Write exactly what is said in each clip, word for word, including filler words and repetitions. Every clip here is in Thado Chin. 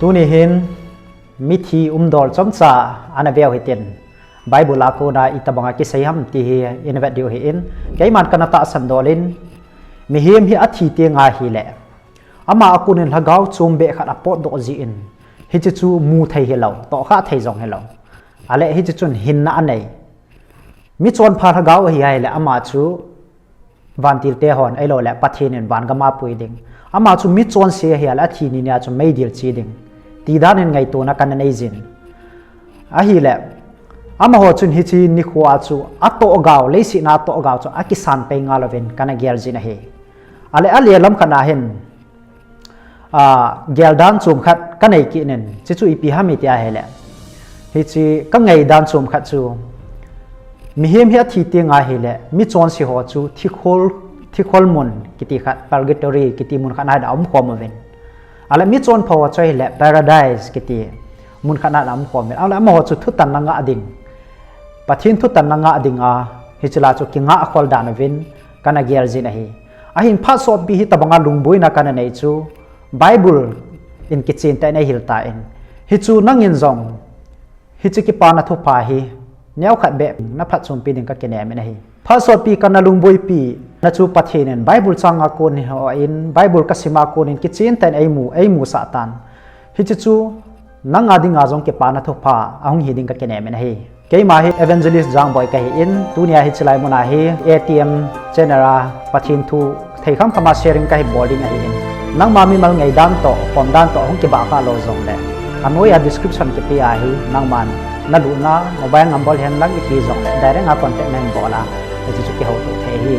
Tuni hin mithi umdol chomcha ana veu hitin, Bible a kona itobanga kisei ham ti hi ina vet diu ahin, keiman kana tahsan dol in, mihem hi athi teng ahile, ama a konin lhagao chom beh khat apotdoh jin, hiche chu mu thei hilou, tohkhah thei jong hilou. Ahile hiche chun hinna anei. Michonpha lhagao ahi ahile ama chu vantilte hon, ahilouleh Pathen in van gam a pui ding. Ama chu michonse ahi ahile athi ni nia chu meidil che ding, ti dan in ngaitona kana nei jin. Ahile, amaho chun hiche nikho a chu atohgao, leiset a atohgao chu akisan pei ngal uvin kana gel jin ahi. Ahile, ale lam khat na hin, a, gel dan chom khat kanei kit in, hiche chu ipi ham iti ahile, hiche kangai dan chom khat chu, mihem hi athi teng ahile, michonse ho chu thikhol, thikhol mun kiti khat, purgatory kiti mun khat na a umkhom uvin. Ahile michonpha ho chu ahile paradise kiti mun khat na a umkhom uvin. Ahile amaho chu thutanna ngah ding, Pathen thutanna ngah dinga, hiche la chu kingah khol dan uvin kana gel jin ahi. Ahin phat sotpi hitobanga lungboina kana nei chu, Bible in kichen tah in eihil tan, hichu nangin jong hiche kipana thupha hi neokhat beh na phatchompi ding kakinem in ahi. Phat sotpi kana lungboipi na chu Pathen in Bible chang a kon hi hon, Bible kasim a konin kichen tah in eimu, eimusah tan. Hiche chu nanga dinga jong kipana thupha ahung hi ding kakinem in ahi. Keima hi Evangelist Jangboi kahin, tunia hiche lai muna hi A T M channel a Pathen thu thei khamkhama sharing kahin bol ding ahin. Nangma mimal ngaidan toh, pomdan toh hung kibahkhah lou jongle, anoiya description kiti a hi nangman nalutna mobile number hen lang iti jongle direct a contact nahin bol a, hiche chu kihouto thei ahi.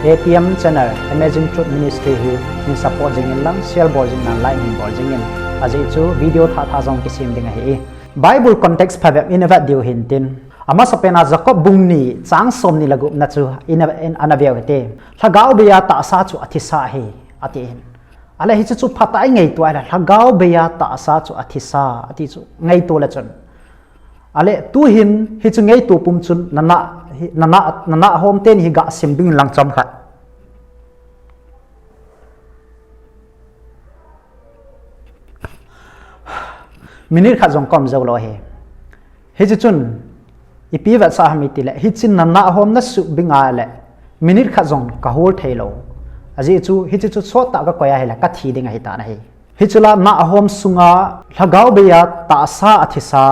A T M channel, Amazing Truth Ministry hi hin support jing in lang, share bol jing in lang, like hin bol jing in. Ajeh chu video thah thah jong kisem ding ahi. Bible context phabep ina vet diu hintin, amasapen a Jacob bung ni chang somni le gupna chu ina, in, ana veu hite. Lhagao bei a tahsa chu athisa ahi, atin. Ahile hiche chu phatah a ingaito ahile, lhagao bei a tahsa chu athisa ati chu ngaito le chun, ahile tuhin hiche ngaito pum chun nana, nana, nanahhom teni hi gasim ding in lang chomkhat. Minute khat jong kaum jou lou ahi. Hiche chun ipi vetsah ham itile, hiche nanahhom nasuh bing ahile minute khat jong kahol theilou. Ajeh chu hiche chu sottah kakoi ahile kathi ding ahitan ahi. Hiche la nahhom sunga lhagao bei a tahsa athisa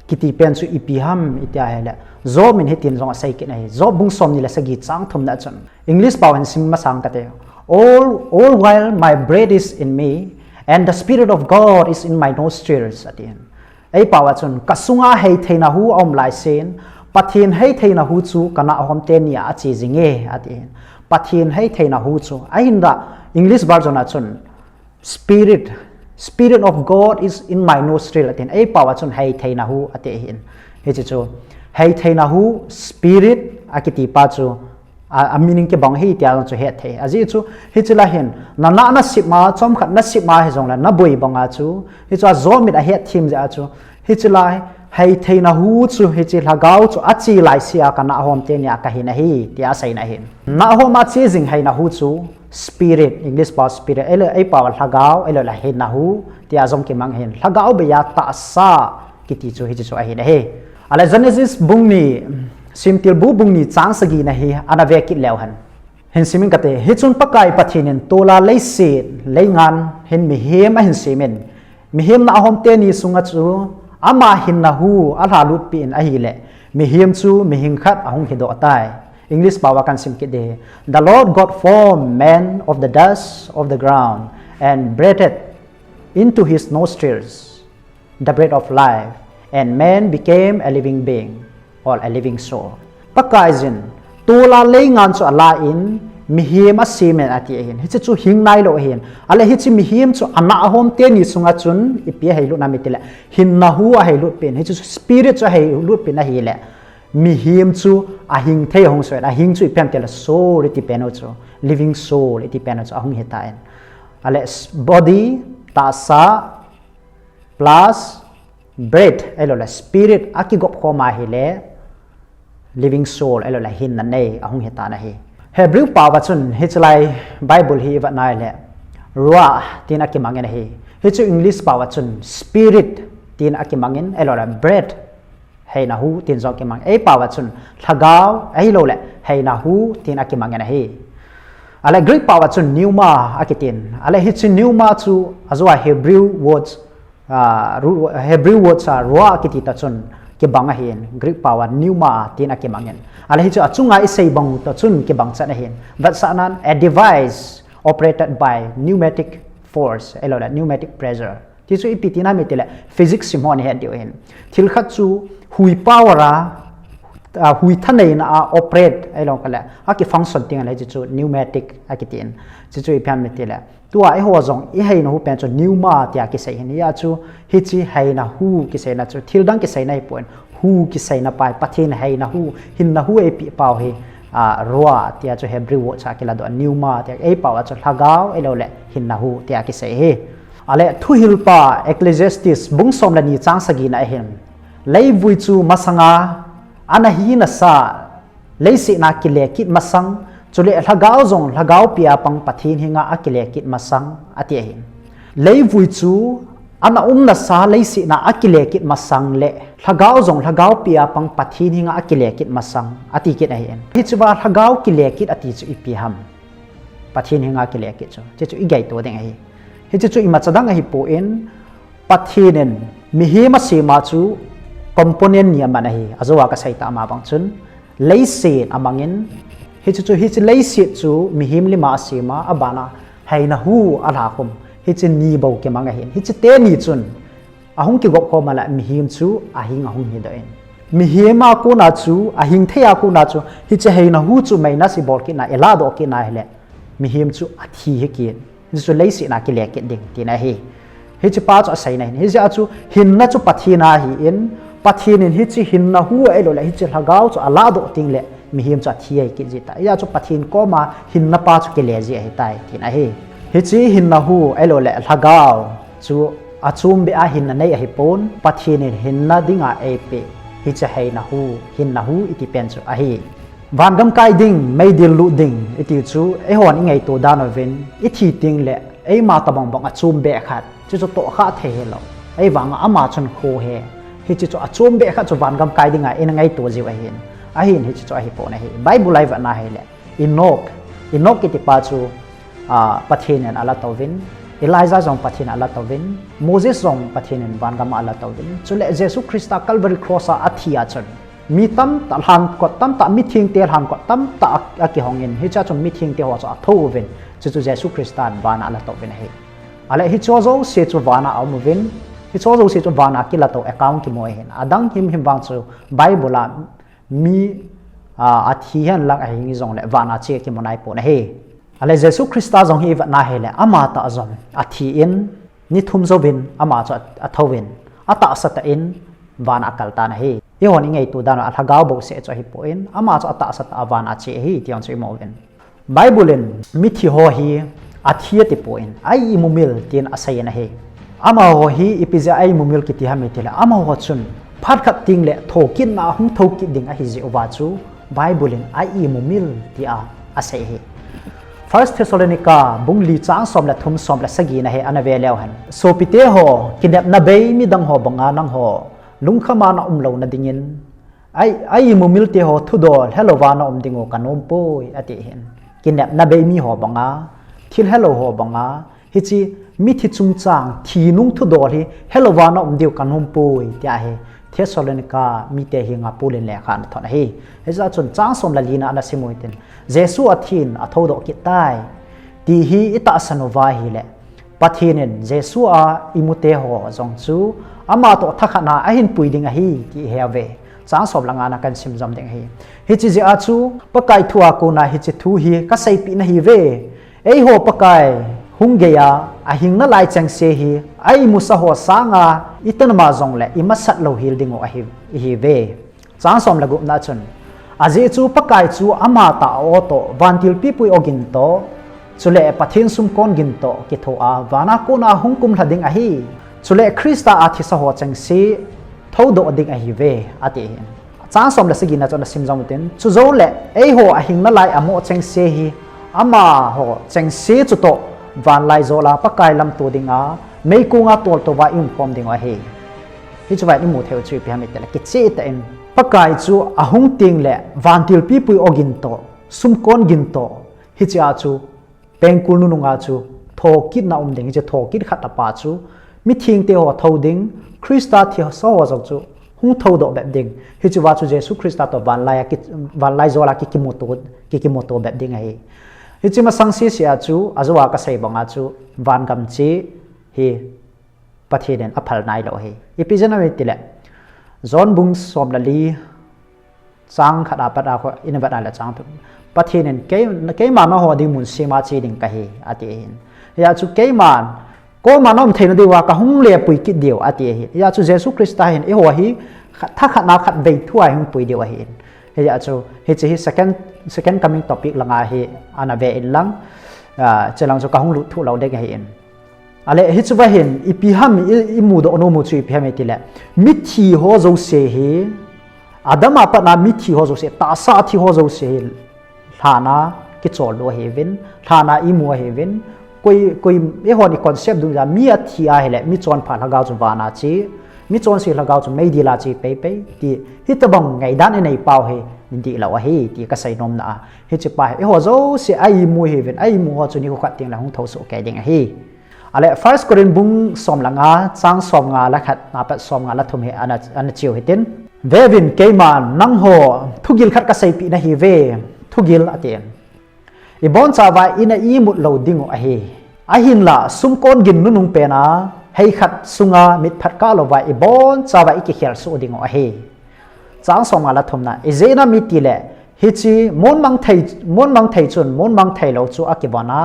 kiti pen chu ipi ham iti ahile, Job in hitin jong asei kit ahi. Job bung somni le sagi chang thumna chun, English pao hin sim masang kate, all, all while my breath is in me and the Spirit of God is in my nostrils, atin. Eipao a chun, kasunga heitheina hu aum laisen, Pathen heitheina hu chu kanahhom teni a ache jinge, atin. Pathen heitheina hu chu, ahinla English version a chun, Spirit, Spirit of God is in my nostril, atin. Eipao a chun heitheina hu ati ahin. Hiche chu heitheina hu, Spirit akiti pa chu, a, a meaning kibang ahi tia chu hetthei. Ajeh chu hiche la hin nanah nasima, chomkhat nasima hijongle naboi banga chu, hiche a Job in ahetthem jeh a chu, hiche la heitheina hu chu hiche lhagao chu ache laise a kanahhom teni a kahin ahi tia aseina ahin. Nahhom a che jing heina hu chu Spirit, English pao Spirit, eipao lhagao, eipao la hinna hu tia jong kimang ahin. Lhagao bei a tahsa kiti chu hiche chu ahin ahi. Ahile Genesis bung ni, Semtilbu bung ni chang sagina hi ana ve kit leu hen. Hin simin kate, hichun Pakai Pathen in tola leiset leingan hin mihem ahin semin, mihem nahhom teni sunga chu ama hinna hu alhalutpeh in ahile, mihem chu mihing khat ahung hidoh tai. English pao a kasim kit ding. The Lord God formed man of the dust of the ground and breathed into his nostrils the breath of life, and man became a living being, or a living soul. Pakaiyin tola leingan chu alan mihem asemin ati ahin. Hiche chu hing nailou ahin. Ahile hiche mihem chu anahhom teni sunga chun ipi aheilut ham itile, hinna hu aheilut peh in. Hiche chu Spirit chu aheilut peh in ahile, mihem chu ahing thei ahung soh in. Ahing chu ipi ham itile soul iti pen u chu, living soul iti pen u chu ahung hitan. Ahile body, tahsa, plus breath, ahiloule Spirit akigop khom ahile living soul, ahiloule hinna nei ahung hitan ahi. Hebrew pao a chun hiche lai Bible hi ivet nahile ruah tin akimangin ahi. Hichu English pao a chun spirit tin akimangin, ahilouleh breath, heina hu tin jong kimang. Ei pao a chun lhagao, ahilouleh heina hu tin akimangin ahi. Ahileh Greek pao a chun pneuma akitin. Ahileh hichu pneuma chu ajou a Hebrew words, ah, ru-, Hebrew words a ruah kiti toh chun kibang ahin, Greek pao a pneuma tin akimangin. Ahileh hichu achunga isei bang toh chun kibang chan ahin. Vetsahnan, a device operated by pneumatic force, ahilouleh pneumatic pressure. Tichu ipi tina ham itileh physics sim ho nahet diu ahin. Thil khat chu hui power a, ah, hui thaneina a operate, ahilou khat leh aki function ding leh hichu pneumatic akitin. Tichu ipi ham itileh, tua eiho jong iheina hu pen chu pneuma tia kisei ahin. Hia chu hiche heina hu kiseina chu thil dang kiseina ahipon, hu kiseina pa hi Pathen heina hu, hinna hu eipeh pau hi, ah, ruah tia chu Hebrew words a kiladoh, pneuma tia, ei pao a chu lhagao, ahilouleh hinna hu tia kisei ahi. Ahileh thuhilpa Ecclesiastes bung som le ni chang sagi na ahin, leivui chu masanga ana hina sa, leiset a kile kit masang, chuleh lhagao jong lhagao pia pang Pathen henga akile kit masang, ati ahin. Leivui chu ana umna sa leiset a akile kit masang leh lhagao jong lhagao pia pang Pathen henga akile kit masang, ati kit ahin. Hichea lhagao kile kit ati chu ipi ham? Pathen henga kile kit chu, hichu igaito ding ahi. Hichu imacha dang ahipon, Pathen in mihem asem a chu component ni aman ahi. Ajou a kasei tah ma bang chun, leiset amangin, hichu hiche leiset chu mihem lima asem a, abana heina hu alhakhum, hiche ni bou kimang ahin. Hiche teni chun ahung kigop khom a leh mihem chu ahing ahung hidoh in. Mihem a kona chu, ahing thei a kona chu, hiche heina hu chu minus ibol kit na, iladoh kit na hileh, mihem chu athi hikit. Hichu leiset a kile kit ding tina ahi. Hiche pa chu aseina ahin. Hijeh a chu hinna chu Pathen a ahin, Pathen in hiche hinna hu ahilouleh hiche lhagao chu aladoh teng leh mihem chu athi ahikit jita. Hijeh a chu Pathen koma hinna pa chu kile ji ahitai tina ahi. Hiche hinna hu ahilouleh lhagao chu achombeh a hinna nei ahipon, Pathen in hinna dinga eipeh hiche heina hu, hinna hu iti pen chu ahi. Vangam kai ding, meidil lut ding iti chu eihon ingaito dan uvin, ithi teng leh eima tobang bang achombeh khat, chuchu tohkhah thei hilou, ahivanga ama chun kho ahi. Hiche chu achombeh khat chu vangam kai dinga ingaito jiu ahin. Ahin hiche chu ahipon ahi. Bible a ivet na hileh, Enoch, Enoch kiti pa chu, ah, Pathen in alatouvin, Elijah jong Pathen in alatouvin, Moses jong Pathen in vangam a alatouvin, chuleh Jesu Christa Calvary Cross a athi a chun mi tamtah, lhankot tamtah, mithengte lhankot tamtah a, akihongin, hichea chun mithengte ho chu athouvin, chuchu Jesu Christa in van a alatouvin ahi. Ahileh hicheho jouse chu van a aum uvin, hicheho jouse chu van a kilatou account kimu ahin. Adang himhim vang chu Bible a mi, ah, athi henlang ahing jongleh van a che kimu naipon ahi. Ahileh Jesu Christa jong hi ivet na hileh, amatah jong athin, ni thum jouvin ama chu athouvin, atahsa tah in van a akal tan ahi. Eihon ingaito dan uva lhagao bouseh chu ahipon, ama chu atahsa tah a van a che ahi ti jong chu imu uvin. Bible in mithi ho hi athi atipon, a-imumil tin aseiyin ahi. Amaho hi ipi jeh a a-imumil kiti ham itileh, amaho chun phat khat teng leh thokitna ahung thokit ding ahijeh uva chu Bible in a-imumil tia asei ahi. First Thessalonica bung li chang som le thum, som le sagi na hi ana ve leu hen, sopite ho, kinepna bei midang ho banga nangho lungkham a naum louna dingin, a-, a-imumilte ho thudol helouva naum diu kanom poi, ati ahin. Kinepna bei mi ho banga, thil helou ho banga, hiche mithi chungchang thinung thudol hi helouva naum diu kanom poi, tia hi Thessalonica mite henga Paul in lekha ana thot ahi. Hijeh chun chang som le li na ana simu hitin, Jesu athin athoudoh kit tai, ti hi itahsan uva ahileh, Pathen in Jesu a imute ho jong chu ama toh thakhat na ahin pui ding ahi ti ihe uve. Chang som le nga na kahin sim jom ding ahi. Hiche jeh a chu Pakai thu a kona hiche thu hi kaseipeh nahiuve. Eiho Pakai hung geiya ahing nalai chengse hi a-imusa ho sanga itobang jongleh imasat louhel diu ahi, ihiuve. Chang som le gup na chun, ajeh chu Pakai chu amatah a-o toh vantilpipui-o gin toh, chuleh Pathen sumkon gin toh kitho a van a kona hung kumlha ding ahi. Chuleh Christa a thisa ho chengse thoudoh ding ahiuve, ati ahin. Chang som le sagi na chun ana sim jom utin, chujouleh eiho ahing nalai amo chengse hi amaho chengse chutoh vanlaijol a Pakai lamto dinga Meikonga toltouva i umkhom diu ahi. Hichea i mu theiu chu ipi ham itile, kicheh tah in Pakai chu ahung tengle vantil pipui ogin toh, sumkon gin toh, hichea chu pengkul nununga chu thokitna um ding, hiche thokit khat a pat chu mithengte ho thou ding, Christa thisa ho jong chu hung thoudoh bep ding. Hichea chu Jesu Christa toh vanlai a ki, vanlai jol a ki, kimuto, ki, kimuto bep ding ahi. Hiche masang sese a chu, ajou a kasei banga chu, vangam che hi Pathen in aphal nailou ahi. Ipi jeh ham itile, John bung som le li, chang khat a pat a khu, ina vet a le chang thum. Pathen in kei, keima nangho ding mun sem a che ding kahi, ati ahin. Hijeh chun keiman, koima naum theina diuva kahung lepui kit diu, ati ahi. Hijeh chun Jesu Christa hin eiho hi, khat, thakhat na khatvei thu a hung pui diu ahin. Hijeh chun, hiche hi second, second coming topic langa hi, ana ve inlang, ah, chelang chu kahung lut thu lou ding ahin. Ahile, hichea hin, ipi ham i, i mudoh nom u chu ipi ham itile, mithi ho jouse hi, Adam a pat a mithi ho jouse, tahsa a thi ho jouse hi, lhan a kichol diu ahiuvin, lhan a imu ahiuvin, koi, koi, eihon i concept dungjui a, mi athi ahile, michonpha lhagao chu van a che, michonse lhagao chu meidil a che peipei, ti, hitobang ngaidan inei pau hi, dihlou ahi, ti kasei nomna a. Hiche pa hi, eiho jouse a imu ahiuvin, a imu ho chu nikho khat tengle hung thou soh kei ding ahi. Ahile, First Corinth bung som le nga, chang som nga le khat, a pat som nga le thum hi ana, ana cheu hitin. Veuvin, keiman nangho thugil khat kaseipeh nahiuve, thugil atin. Ibonchauva ina imut lou diu ahi. Ahinla, sumkon gin nunung pen a, hei khat sunga mitphat kah louva ibonchauva ikikhel soh diu ahi. Chang som nga le thumna, ijeh inem itile, hiche, monmang thei, monmang thei chun, monmang thei lou chu akivon a,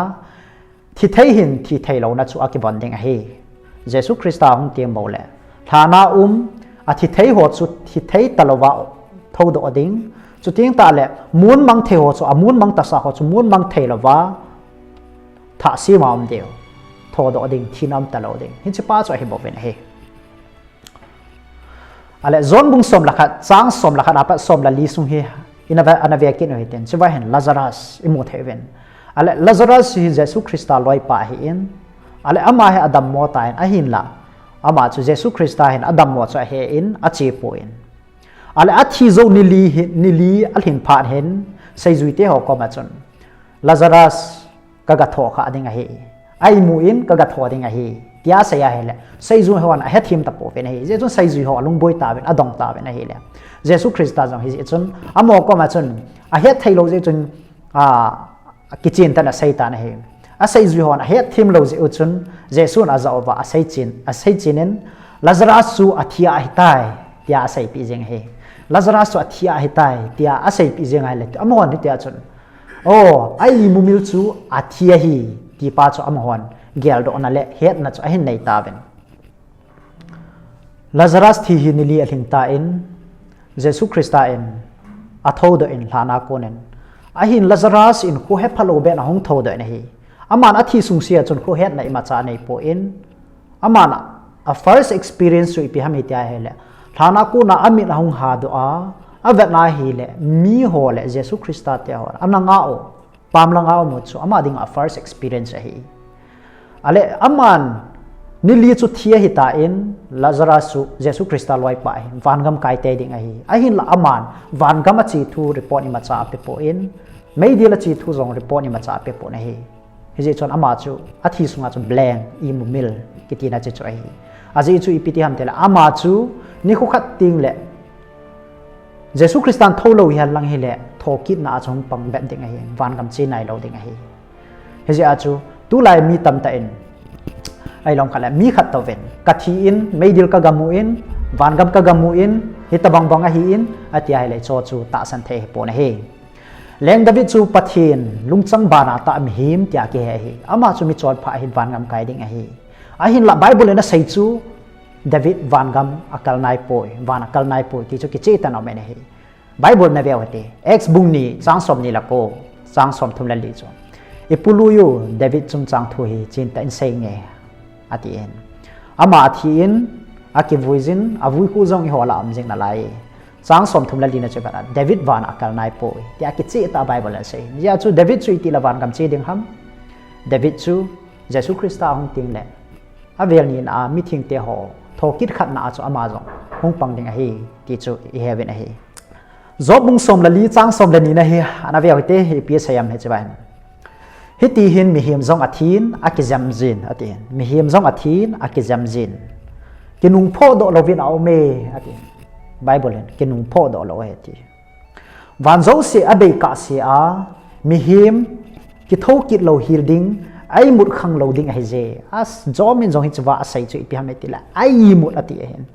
Thithei hin thithei louna chu akivon ding ahi. Jesu Christa hung teng bou le, lhan a um, athithei ho chu thithei talouva thoudoh ding. Chuteng tahle, monmang thei ho chu, amonmang tasa ho chu, monmang thei louva, thah sem a um diu. Thoudoh ding, thina um talou ding. Hiche pa chu ahi bouvin ahi. Ahile, John bung som le khat, chang som le khat, a pat som le li sung hi, ina ve, ana ve kit u hitin, chua hin Lazarus, imu thei uvin. Ahile, Lazarus hi Jesu Christa loipa ahin. Ahile, ama hi adammo tan, ahinla. Ama chu Jesu Christa hin adammo chu ahen, ache poi. Ahile, athi jou ni li hi, ni li alhin phat hin, seijuite ho koma chun. Lazarus, kaga thou kha ding ahi. Aimu in kaga thou ding ahi. Tia asei ahile. Seijui hon ahethem tapouvin ahi. Hijeh chun seijui ho alungboi tauvin, adong tauvin ahile. Jesu Christa jong hijeh chun, amaho koma chun, ahet thei lou jeh chun, a, kichen tah in asei tan ahi. Aseijui hon ahethem lou jeh u chun, Jesun ajah uva aseichen, aseichen in, Lazarus chu athi ahitai, tia aseipeh jeng ahi. Lazarus chu athi ahitai, tia aseipeh jeng ahile. Amahon hitia chun, O, a imumil chu athi ahi, tipa chu amahon geldohna le hetna chu ahin nei tauvin. Lazarus thi hi ni li alhing tan, Jesu Christa in athoudoh in lhan a konin. Ahin Lazarus in kho hephalou beh in ahung thoudoh in ahi. Aman athi sungse a chun kho hetna imacha aneipon, Aman a first experience chu ipi ham iti ahile, lhan a kona amit ahung hadoh a, avet na ahile, miho le Jesu Christa te ho, ana ngah u, pam langa um u chu, ama dinga first experience ahi. Ahile, aman, ni li chu thi ahitan, Lazarus chu Jesu Christa loipa ahi, vangam kai tei ding ahi. Ahinla aman, vangam ache thu report imacha apepon, meidil ache thu jong report imacha apepon ahi. Hijeh chun ama chu, athi sunga chu blank, imumil, kitina chu chu ahi. Ajeh chu ipi ti ham itile, ama chu, nikho khat tengle, Jesu Christan thoulou hihen lang hile, thokitna a chu hung pang bep ding ahi, vangam che nailou ding ahi. Hijeh a chu, tulai mi tamtah in, ahilou khat le, mi khat touvin, kathi in, meidil kagamu in, vangam kagamu in, hitobang bang ahin, ati ahile, hicho chu tahsan thei ahipon ahi. Leng David chu Pathen lungchang bana tah mihem tia kihe ahi. Ama chu michonpha ahin vangam kai ding ahi. Ahinla Bible in asei chu David vangam akal naipoi, van akal naipoi ti chu kicheh tah in aum in ahi. Bible na veu hite. Acts bung ni, chang som ni le ko, chang som thum le li chu. Ipului u David chungchang thu hi chentah in seinge, atin. Ama athin, akivui jin, avui khu jong eiho lah a um jing nalai. Chang som thum le lina chu khat a, David van akal naipoi, tia kicheh tah a Bible in asei. Hijeh a chu David chu itih le vangam che ding ham? David chu Jesu Christa ahung tengle, avel nina a mithengte ho thokit khatna a chu ama jong hung pang ding ahi ti chu iheuvin ahi. Job bung som le li chang som le ni na hi ana veu hite, ipi asei em hiche va hin. Hiti hin mihem jong athin akijam jin, atin. Mihem jong athin akijam jin. Kinung phodoh louvin aum e, atin. Bible in kinung phodoh lou e ti. Van jouse abei kahse a, mihem kithokit lou hel ding, a imut khang lou ding ahije. A Job in jong hiche va asei chu ipi ham itile, a imut ati ahin.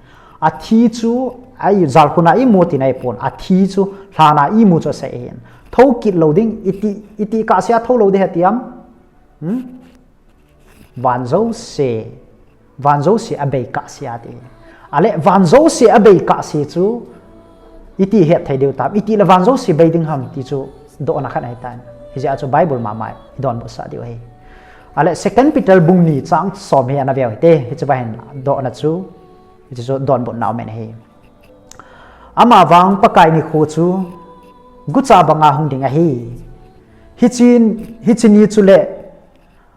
Athi chu, a i-, jalkhun a imu tina ahipon, athi chu, lhan a imu chu asei ahin. Thokit lou ding, iti, iti kahse a tho lou ding ati ham? Hmm? Van jouse, van jouse abei kahse ati. Ale van jouse abei kahse chu, iti het thei diu tam, itile van jouse bei ding ham ti chu dohna khat ahitan. Hijeh a chu Bible mama idonbut sah diu ahi. Ale Second Peter bung ni chang som hi ana veu hite, hiche va hin dohna chu, hiche chu donbutna um in ahi. Ama vang Pakai nikho chu gucha banga hung ding ahi. Hiche, hiche ni chule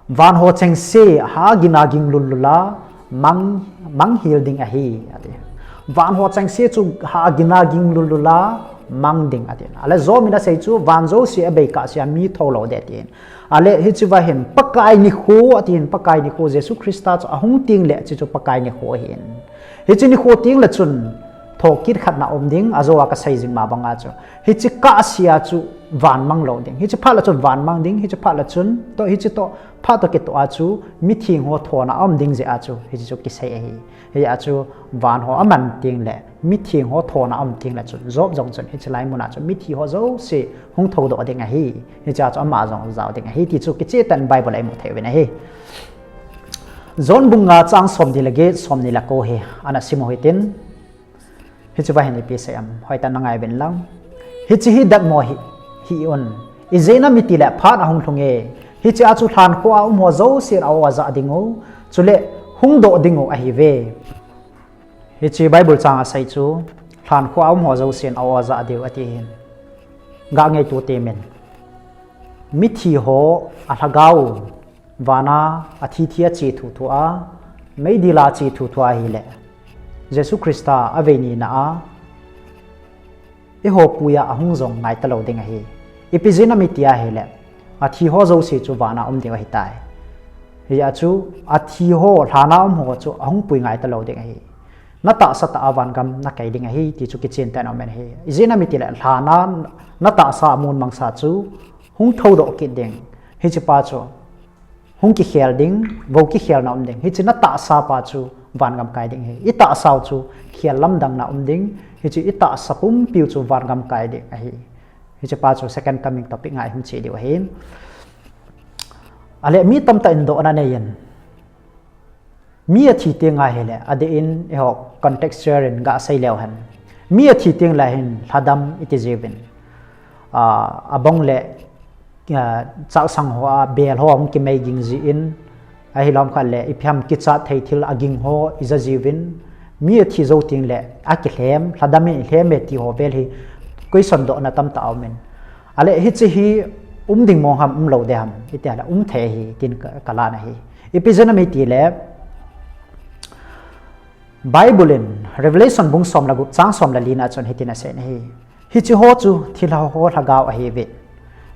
van ho chengse ha gina ging lul lul a mang, mang hel ding ahi, ati. Van ho chengse chu ha gina ging lul lul a mang ding, ati. Ale Job in asei chu van jouse abei kahse a mi tho lou ding, ati. Ale hiche va hin Pakai nikho, ati hin Pakai nikho Jesu Christa chu ahung teng le hiche chu Pakai nikho ahin. Hiche nikho teng le chun thokit khatna um ding, ajou a kasei jing ma banga chu. Hiche kahse a chu van mang lou ding. Hiche phat le chun van mang ding, hiche phat le chun, toh hiche toh, phat toh kitoh a chu, mitheng ho thona aum ding jeh a chu, hiche chu kisei ahi. Hijeh a chu, van ho aman teng le, mitheng ho thona aum teng le chun, Job jong chun, hiche lai mun a chu, mithi ho jouse hung thoudoh ding ahi. Hiche a chu ama jong jao ding ahi, ti chu kicheh tah in Bible a imu thei uvin ahi. John bung nga chang som ni le get, som ni le ko hi, ana sim u hitin, hiche va hin ipi asei em, hoitah in na ngai uvin lang. Hiche hi datmo hi, hih un. Ijeh inem itile phat ahung lhung e. Hiche a chu lhankhuh a um ho jousen a-o ajah ding u, chule hung doh ding u ahiuve. Hiche Bible chang asei chu, lhankhuh a um ho jousen a-o ajah diu ati hin. Ga ngaito temin. Mithi ho alhagao, van a athi thi a che thuthu a, meidil a che thuthu ahile, Jesu Christa avei nina a, eiho pui a ahung jong ngai talou ding ahi. Ipi jeh inem iti ahile, athi ho jouse chu van a um diu ahitai. Hijeh a chu, athi ho, lhan a um ho chu ahung pui ngai talou ding ahi. Na tahsa tah a vangam na kai ding ahi, ti chu kicheh tah in aum in ahi. Ijeh inem itile, lhan a na tahsa a mun mangsa chu hung thoudoh kit ding. Hiche pa chu hung kikhel ding, vo kikhelna um ding. Hiche na tahsa pa chu vangam kai ding ahi. I tahsa u chu khel lamdang na um ding. Hiche i tahsa pumpiu chu vangam kai ding ahi. Hiche pa chu second coming topic nga ihung che diu ahin. Ale mi tamtah in dohna anei in. Mi athi teng ahile, adeh in eiho contextual in ga sei leu hen. Mi athi teng le hin lhadam iti jiuvin. A, abang le, a, chasang ho a bel ho ahung kimei ging jin, ahilou khat le ipi ham kichat thei thil aging ho ija jiuvin. Mi athi jou teng le akilhem, lhadam in ilhem e ti ho vel hi question dohna tamtah aum in. Ale hiche hi um ding mong ham, um lou ding ham, iti ahile um thei ahi, tin ka, ka lan ahi. Ipi jeh inem itile, Bible in Revelation bung som le gup chang som le li na chun hitin asei in ahi. Hiche ho chu thilha ho lhagao ahiuve.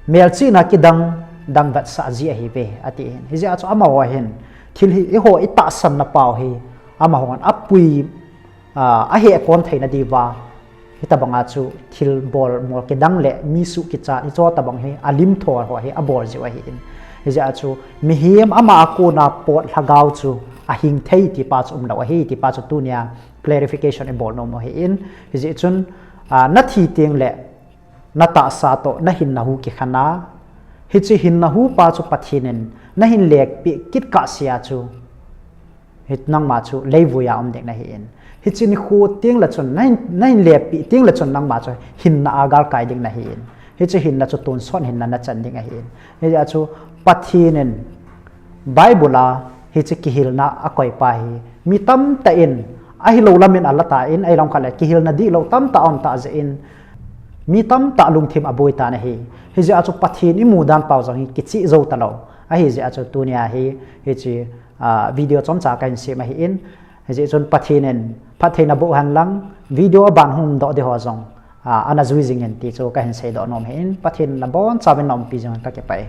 Melchihna kidang dang vetsah ji ahiuve, ati hin. Hijeh a chu amaho hin, thil hi eiho i tahsanna pau hi, amahon apui, a, ahekon theina diuva, hitabang a chu thilbol mol kidang le mi suh kichat hiche tabang hi, alim thol ho hi abol jiu ahin. Hijeh a chu mihem ama a kona pot lhagao chu ahing thei ti pa chu umlou ahi, ti pa chu tunia clarification ibol nom u ahin. Hijeh chun, a, na thi teng le na tahsa toh na hinna hu kikhen a, hiche hinna hu pa chu Pathen in na hin lekpeh kit kahse a chu, hi nangma chu leivui a um ding nahin. Hiche nikho teng le chun, na hin, na hin lekpeh teng le chun nangma chu hinna a galkai ding nahin. Hiche hinna chu tonsot hinna na chan ding ahin. Hijeh a chu Pathen in Bible a hiche kihilna akoi pa hi mi tamtah in ahilou lam in ala tan, ahilou khat le kihilna dihlou tamtah aum tah jeh in mi tamtah lungthim aboi tan ahi. Hijeh a chu Pathen imu dan pau jong hi kicheh jou talou. Ahijeh a chu tunia hi, hiche, video chomcha kahin sem ahin, hijeh chun Pathen in phatthei naboh hen lang, video aban hung umdoh ding ho jong ana jui jingin ti chu kahin seidoh nom ahin, Pathen in nabonchauvin naumpi jingin kakipah e.